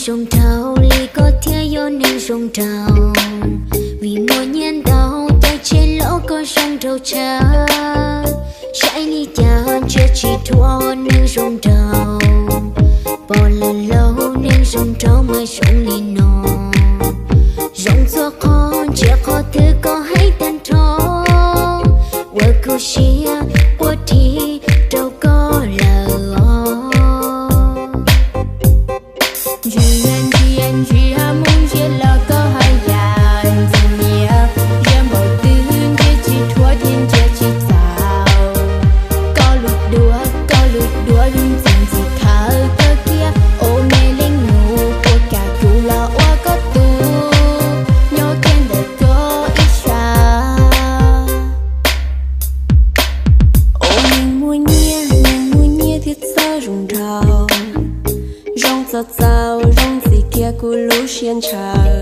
Zoo nraug li koj thiaj yog neeg zoo nraug, vim muaj nyiaj ntau caij tsheb los koj zoo nraug tshaj. Saib li cas ntsia tsis dhuav neeg zoo nraug, pom lawm laug neeg zoo nraug mas zoo li no. Zoo txhua qhov ntsia qhov twg koj hais tag nrho, ua kuv siab quaj dhi rau koj lawm os. Ntsia ntsia ntsia mus ntsia los koj haj yam ntxim nyiam, ntsia npaum twg ntsia tsis dhuav thiab ntsia tsis txaus. Koj lub duav koj lub duav zoo ntxim ntxim khawb kawg kiag, ua me leej nus puas kam kuv los ua koj tus, nyob kiag ntawm koj ib sab. Ua neeg muaj nyiaj, neeg muaj nyiaj thiaj txawj zoo nraug, zoo txaus txaus zoo ntxim kiag kuv lub siab ntshaw.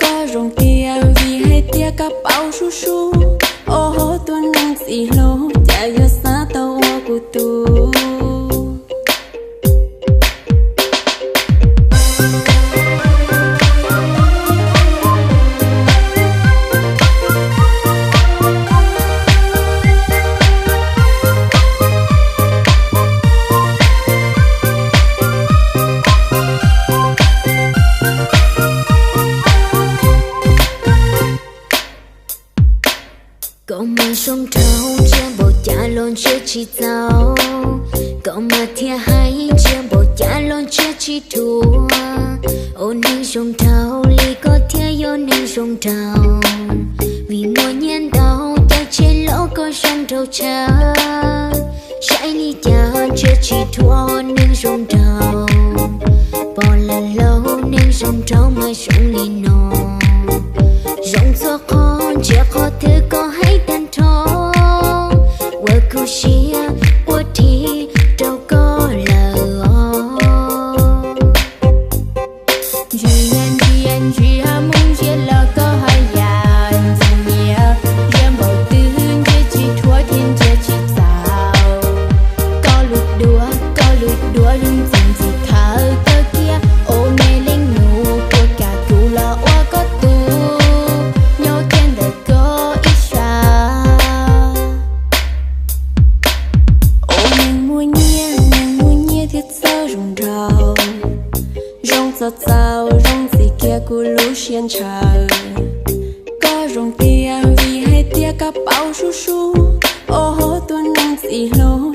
Koj zoo tiag vim hais tias koj paub sub sub, ua tus neeg ntxim hlub cas yuav xav tau ua kuv tus. Koj mas zoo nraug ntsia npaum cas los ntsia tsis txaus, koj mas thiaj hais ntsia npaum cas los ntsia tsis dhuav. Ua neeg zoo nraug li koj thiaj yog neeg zoo nraug, vim muaj nyiaj ntau caij tsheb los koj zoo nraug tshaj. Saib li cas ntsia tsis dhuav neeg zoo nraug, pom lawm laug neeg zoo nraug mas zoo li no. Zoo txhua qhov ntsia qhov twg koj hais tag nrho, ua kuv siab quaj dhi rau koj lawm os. Ntsia ntsia ntsia mus ntsia los koj haj yam ntxim nyiam, ntsia npaum twg ntsia tsis dhuav thiab ntsia tsis txaus. Koj lub duav koj lub duav zoo ntxim ntxim khawb kawg kiag, ua me leej nus puas kam kuv los ua koj tus, nyob kiag ntawm koj ib sab. Ua neeg muaj nyiaj, neeg muaj nyiaj thiaj txawj zoo nraug, zoo txaus txaus zoo ntxim kiag kuv lub siab ntshaw. Koj zoo tiag vim hais tias koj paub sub sub, ua tus neeg ntxim hlub